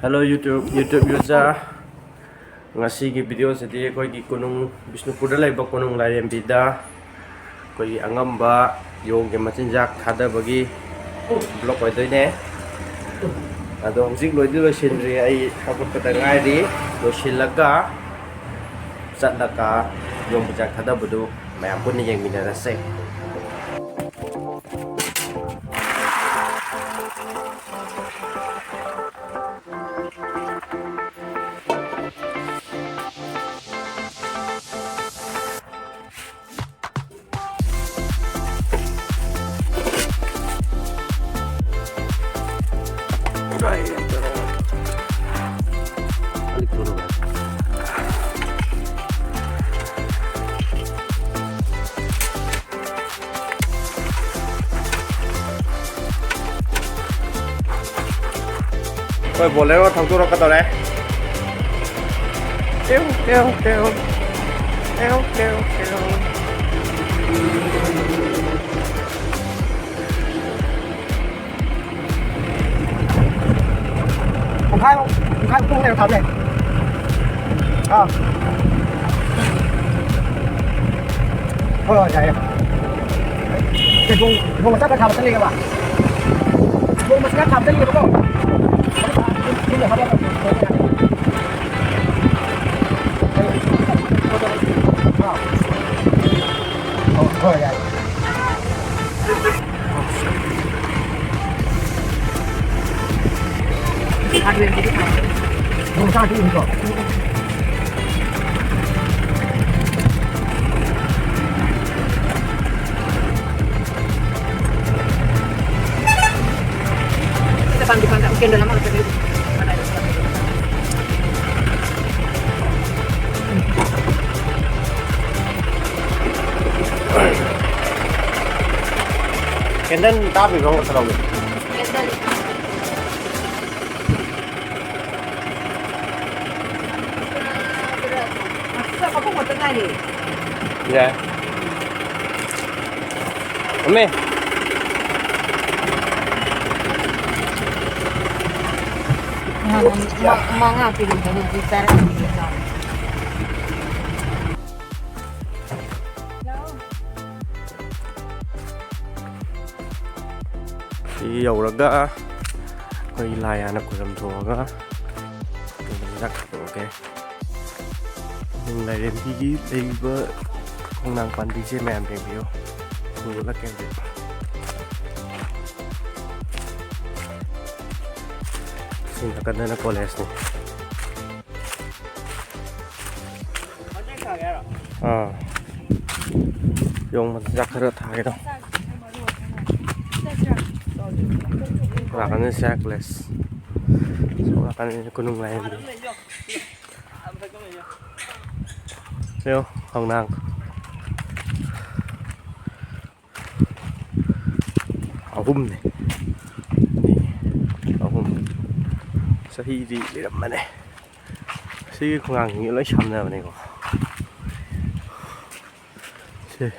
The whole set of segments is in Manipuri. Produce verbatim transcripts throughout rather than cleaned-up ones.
Hello YouTube, YouTube user. ꯉꯁꯤꯒꯤ ꯚꯤꯗꯤꯑꯣꯁꯤꯗꯤ ꯑꯩꯈꯣꯏꯒꯤ ꯀꯣꯅꯨꯡ, ꯕꯤꯁꯅꯨꯄꯨꯔꯗ ꯂꯩꯕ ꯀꯣꯅꯨꯡ ꯂꯥꯏꯔꯦꯝꯕꯤꯗ ꯑꯩꯈꯣꯏꯒꯤ ꯑꯉꯝꯕ ꯌꯣꯡꯒꯤ ꯃꯆꯤꯟꯖꯥꯛ ꯊꯥꯗꯕꯒꯤ ꯕ꯭ꯂꯣꯛ ꯑꯣꯏꯗꯣꯏꯅꯦ꯫ ꯑꯗꯣ ꯍꯧꯖꯤꯛ ꯂꯣꯏꯗꯤ ꯂꯣꯏꯁꯤꯟꯗ꯭ꯔꯤ, ꯑꯩ ꯍꯧꯒꯠꯄꯗ ꯉꯥꯏꯔꯤ꯫ ꯂꯣꯏꯁꯤꯜꯂꯒ ꯆꯠꯂꯒ ꯌꯣꯡ ꯃꯆꯤꯟꯖꯥꯛ ꯊꯥꯗꯕꯗꯨ ꯃꯌꯥꯝ ꯄꯨꯟꯅ ꯌꯦꯡꯃꯤꯟꯅꯔꯁꯦ꯫ ꯑꯩꯈꯣꯏ ꯕꯣꯂꯦꯔꯣ ꯊꯧꯗꯣꯔꯛꯀꯗꯧꯔꯦ꯫ ꯇꯦꯎ, ꯇꯦꯎ, ꯇꯦꯎ꯫ ꯇꯦꯎ, ꯇꯦꯎ, ꯇꯦꯎ꯫ ꯄꯨꯡꯈꯥꯏꯃꯨꯛ, ꯄꯨꯡꯈꯥꯏꯃꯨꯛ ꯄꯨꯡ ꯂꯩꯔ ꯊꯥꯕ ꯌꯥꯏ꯫ ꯑꯥ꯫ ꯍꯣꯏ, ꯍꯣꯏ, ꯌꯥꯏꯌꯦ꯫ ꯊꯣꯡ, ꯊꯣꯡ ꯃꯆꯥ ꯈꯔ ꯊꯥꯕ ꯆꯠꯂꯤꯒꯕ? ꯊꯣꯡ ꯃꯆꯥ ꯈꯔ ꯊꯥꯕ ꯆꯠꯂꯤꯒꯕꯀꯣ? ꯑꯥ꯫ ꯍꯣꯏ, ꯍꯣꯏ, ꯌꯥꯏ꯫ ꯍꯥꯔꯗꯋꯦꯔꯒꯤꯗꯤ ꯊꯥꯕ꯫ ꯅꯣꯡ ꯇꯥꯗꯣꯏꯅꯤꯀꯣ꯫ ꯗꯨꯀꯥꯟ, ꯗꯨꯀꯥꯟꯗ ꯀꯦꯟꯗꯜ ꯑꯃꯈꯛꯇ ꯂꯩꯔꯨ꯫ ꯀꯦꯟꯗꯜ ꯇꯥꯕꯤꯕ꯭ꯔꯣ? ꯑꯃꯨꯛꯇ ꯂꯧꯒꯦ꯫ ꯀꯦꯟꯗꯜ꯫ ꯑꯁ, ꯃꯈꯣꯡ ꯈꯛꯇ ꯉꯥꯏꯔꯦ꯫ ꯌꯥꯏ꯫ ꯊꯝꯃꯦ꯫ ꯃ-, ꯃꯉꯥ ꯄꯤꯔꯝꯕꯗꯨ ꯍꯧꯖꯤꯛ ꯇꯔꯥ ꯄꯤꯔꯦ ꯆꯥꯎ꯫ ꯁꯤ ꯌꯧꯔꯒ ꯑꯩꯈꯣꯏ ꯂꯥꯏ ꯍꯥꯟꯅ ꯈꯨꯔꯨꯝꯊꯣꯛꯑꯒ ꯑꯗꯨꯒ ꯆꯥꯛ ꯆꯥꯊꯣꯛꯑꯒꯦ꯫ ꯂꯥꯏꯔꯦꯝꯕꯤꯒꯤ ꯂꯩꯔꯤꯕ ꯈꯣꯡꯅꯥꯡ ꯄꯥꯝꯕꯤꯁꯦ ꯃꯌꯥꯝ ꯌꯦꯡꯕꯤꯌꯨ꯫ ꯎꯠꯂꯛꯀꯦ ꯍꯧꯖꯤꯛ꯫ ꯁꯤ ꯅꯥꯀꯟꯗꯅ ꯀꯣꯂꯦꯖꯅꯤ꯫ ꯑꯥ꯫ ꯌꯣꯡ ꯃꯆꯤꯟꯖꯥꯛ ꯈꯔ ꯊꯥꯒꯦ ꯇꯧ꯫ ꯅꯥꯀꯟꯗ ꯁꯤ ꯑꯥꯏ ꯀꯣꯂꯦꯖ꯫ ꯁꯣꯝ ꯅꯥꯀꯟꯗ ꯀꯣꯅꯨꯡ ꯂꯥꯏꯔꯦꯝꯕꯤ꯫ ꯌꯦꯡꯉꯣ, ꯈꯣꯡꯅꯥꯡ꯫ ꯑꯍꯨꯝꯅꯦ꯫ ꯑꯅꯤ, ꯑꯍꯨꯝ꯫ ꯆꯍꯤꯗꯤ ꯂꯤꯔꯝꯃꯅꯤ꯫ ꯁꯤꯒꯤ ꯈꯣꯡꯅꯥꯡꯁꯤꯡꯁꯦ ꯂꯣꯏ ꯁꯝꯅꯕꯅꯦꯀꯣ꯫ ꯁꯤ꯫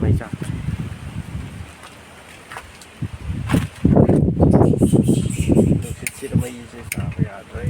ꯃꯩ ꯆꯥꯛꯈ꯭ꯔꯦ꯫ ꯅꯨꯡꯁꯤꯠꯁꯤꯗ ꯃꯩꯁꯦ ꯆꯥꯕ ꯌꯥꯗ꯭ꯔꯦ꯫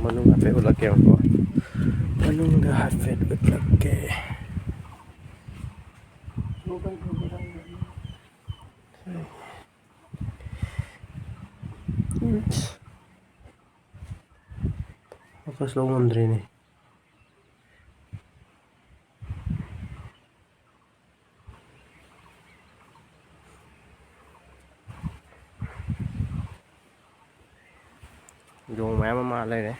ꯃꯅꯨꯡ ꯍꯥꯏꯐꯦꯠ ꯎꯠꯂꯛꯀꯦꯕꯀꯣ꯫ ꯃꯅꯨꯡꯗ ꯍꯥꯏꯐꯦꯠ ꯎꯠꯂꯛꯀꯦ꯫ ꯐꯣꯀꯁ ꯂꯧ ꯉꯝꯗ꯭ꯔꯦꯅꯦ꯫ ꯌꯣꯡ ꯃꯌꯥꯝ ꯑꯃ ꯂꯩꯔꯦ꯫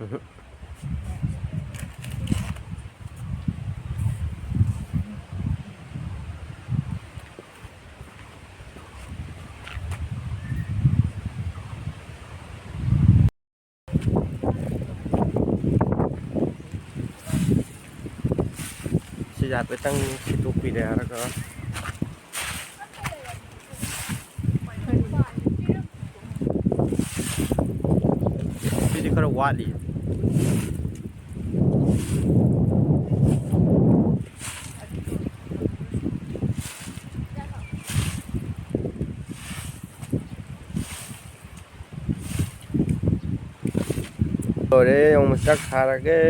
ꯎꯝꯍꯨꯝ꯫ ꯁꯤꯁꯦ ꯍꯥꯏꯐꯦꯠꯇꯪ ꯁꯤꯠꯇꯣꯛꯄꯤꯔꯦ ꯍꯥꯏꯔꯒ꯫ ꯁꯤꯗꯤ ꯈꯔ ꯋꯥꯠꯂꯤ꯫ ꯂꯣꯏꯔꯦ, ꯑꯃꯨꯛ ꯆꯥꯛ ꯊꯥꯔꯒꯦ꯫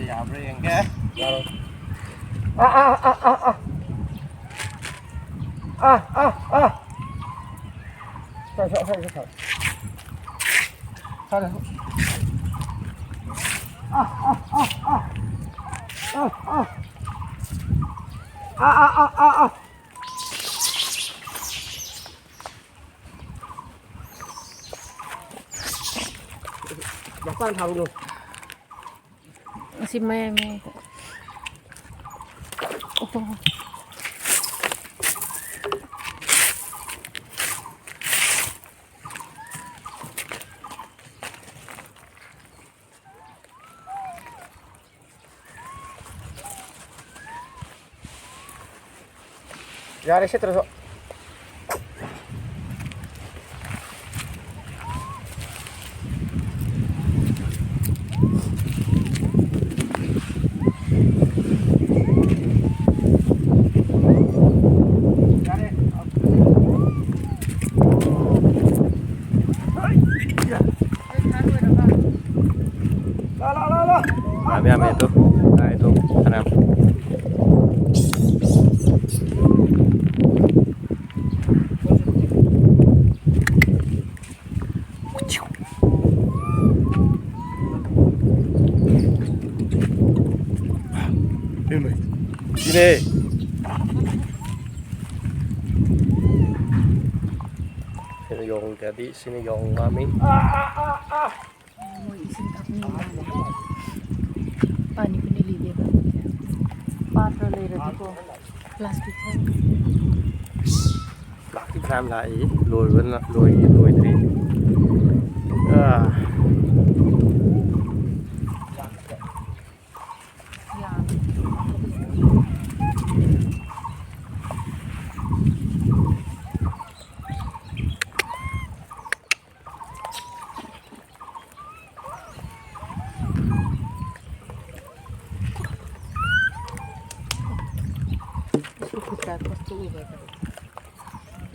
ꯌꯥꯕ꯭ꯔꯥ ꯌꯦꯡꯒꯦ꯫ ꯌꯥꯔꯣꯏ꯫ ꯑꯥ, ꯑꯥ, ꯑꯥ, ꯑꯥ, ꯑꯥ꯫ ꯑꯥ, ꯑꯥ, ꯑꯥ꯫ ꯁꯥꯎ, ꯁꯥꯎ, ꯁꯥꯎ, ꯁꯥꯎ, ꯁꯥꯎ꯫ ꯁꯥꯎ, ꯁꯥꯎ꯫ ꯑꯥ, ꯑꯥ, ꯑꯥ, ꯑꯥ꯫ ꯑꯥ, ꯑꯥ꯫ ꯑꯥ, ꯑꯥ, ꯑꯥ, ꯑꯥ, ꯑꯥ꯫ ꯄꯥꯟ ꯊꯥꯔꯨꯅꯨ꯫ ꯑꯁꯤ ꯃꯌꯥꯏ ꯃꯌꯥꯏꯗ꯫ ꯑꯣꯍꯣ꯫ ꯌꯥꯔꯦ, ꯁꯤꯠꯇ꯭ꯔꯁꯨ꯫ ꯌꯥꯔꯦ꯫ ꯂꯥ, ꯂꯥ, ꯂꯥ, ꯂꯥ꯫ ꯌꯥꯝꯃꯦ, ꯌꯥꯝꯃꯦ, ꯑꯗꯣ꯫ ꯇꯥꯏ, ꯑꯗꯣ꯫ ꯐꯅꯌꯥꯝ꯫ ꯁꯤꯅꯦ꯫ ꯁꯤꯅ ꯌꯣꯡ ꯗꯦꯗꯤ, ꯁꯤꯅ ꯌꯣꯡ ꯃꯃꯤ꯫ ꯃꯣꯏ ꯏꯁꯤꯡ ꯊꯛꯅꯤꯡꯕ ꯃꯥꯜꯂꯦ꯫ ꯄꯥꯅꯤ ꯄꯨꯅꯤ ꯂꯤꯗꯦꯕ꯫ ꯄꯥꯇ꯭ꯔ ꯂꯩꯔꯗꯤꯀꯣ, ꯄ꯭ꯂꯥꯁꯇꯤꯛ ꯊꯝꯃꯦ꯫ ꯂꯥꯛꯇꯤ ꯐꯅꯌꯥꯝ ꯂꯥꯛꯏ, ꯂꯣꯏꯕ ꯅ-, ꯂꯣꯏ-, ꯂꯣꯏꯗ꯭ꯔꯤ꯫ ꯑꯥ꯫ ꯌꯥꯝꯃꯦ꯫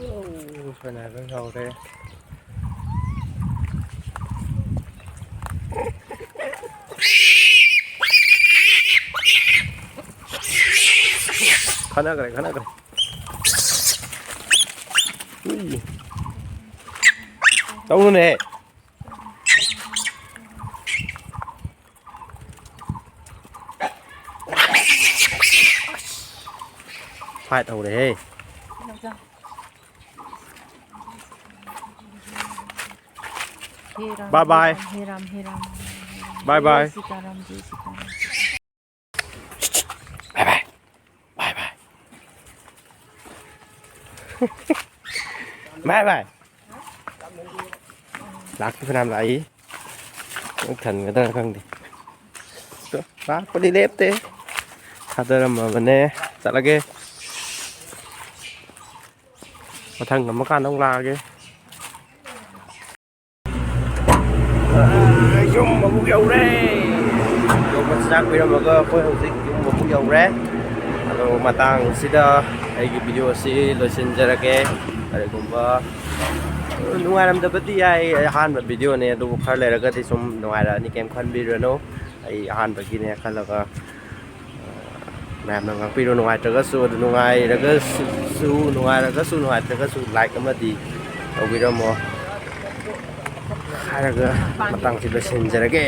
ꯑꯣ, ꯁꯣꯏꯅꯥꯏꯕ ꯍꯧꯔꯦ꯫ ꯈꯠꯅꯈ꯭ꯔꯦ, ꯈꯠꯅꯈ꯭ꯔꯦ꯫ ꯎꯏ꯫ ꯇꯧꯅꯨꯅꯦ꯫ ꯐꯥꯏꯠ ꯍꯧꯔꯦꯍꯦ꯫ हे राम, bye bye। हे राम, हे राम, हे राम, हे राम। Bye bye। जय सीताराम, जय Sitaram. Bye bye। Bye bye। Bye bye꯫ ꯂꯥꯛꯇꯤ ꯐꯅꯌꯥꯝ ꯂꯥꯛꯏ꯫ ꯄꯨꯛ ꯊꯟꯒꯗ꯭ꯔꯥ ꯈꯪꯗꯦ꯫ ꯑꯗꯣ ꯂꯥꯛꯄꯗꯤ ꯂꯦꯞꯇꯦ꯫ ꯊꯥꯗꯔꯝꯃꯕꯅꯦ꯫ ꯆꯠꯂꯒꯦ꯫ ꯃꯊꯪ ꯑꯃꯨꯛꯀꯥꯟꯗ ꯑꯃꯨꯛ ꯂꯥꯛꯑꯒꯦ꯫ ꯌꯨꯝ ꯑꯃꯨꯛ ꯌꯧꯔꯦ꯫ ꯌꯧꯕ ꯆꯥꯛ ꯄꯤꯔꯝꯃꯒ ꯑꯩꯈꯣꯏ ꯍꯧꯖꯤꯛ ꯌꯨꯝ ꯑꯃꯨꯛ ꯌꯧꯔꯦ꯫ ꯑꯗꯣ ꯃꯇꯥꯡꯁꯤꯗ ꯑꯩꯒꯤ ꯚꯤꯗꯤꯑꯣ ꯑꯁꯤ ꯂꯣꯏꯁꯤꯟꯖꯔꯒꯦ꯫ ꯀꯔꯤꯒꯨꯝꯕ ꯅꯨꯡꯉꯥꯏꯔꯝꯗꯕꯗꯤ ꯌꯥꯏ, ꯑꯍꯥꯟꯕ ꯚꯤꯗꯤꯑꯣꯅꯦ, ꯑꯗꯨꯕꯨ ꯈꯔ ꯂꯩꯔꯒꯗꯤ ꯁꯨꯝ ꯅꯨꯡꯉꯥꯏꯔꯛꯑꯅꯤ, ꯀꯩꯝ ꯈꯟꯕꯤꯔꯨꯔꯅꯨ꯫ ꯑꯩ ꯑꯍꯥꯟꯕꯒꯤꯅꯦ ꯈꯜꯂꯒ ꯃꯌꯥꯝꯅ ꯉꯥꯛꯄꯤꯔꯣ, ꯅꯨꯡꯉꯥꯏꯇ꯭ꯔꯒꯁꯨ꯫ ꯑꯗꯨ ꯅꯨꯡꯉꯥꯏꯔꯒꯁꯨ, ꯅꯨꯡꯉꯥꯏꯔꯒꯁꯨ, ꯅꯨꯡꯉꯥꯏꯇ꯭ꯔꯒꯁꯨ like ꯑꯃꯗꯤ ꯇꯧꯕꯤꯔꯝꯃꯣ꯫ ꯍꯥꯏꯔꯒ ꯃꯇꯥꯡꯁꯤ ꯂꯣꯏꯁꯤꯟꯖꯔꯒꯦ꯫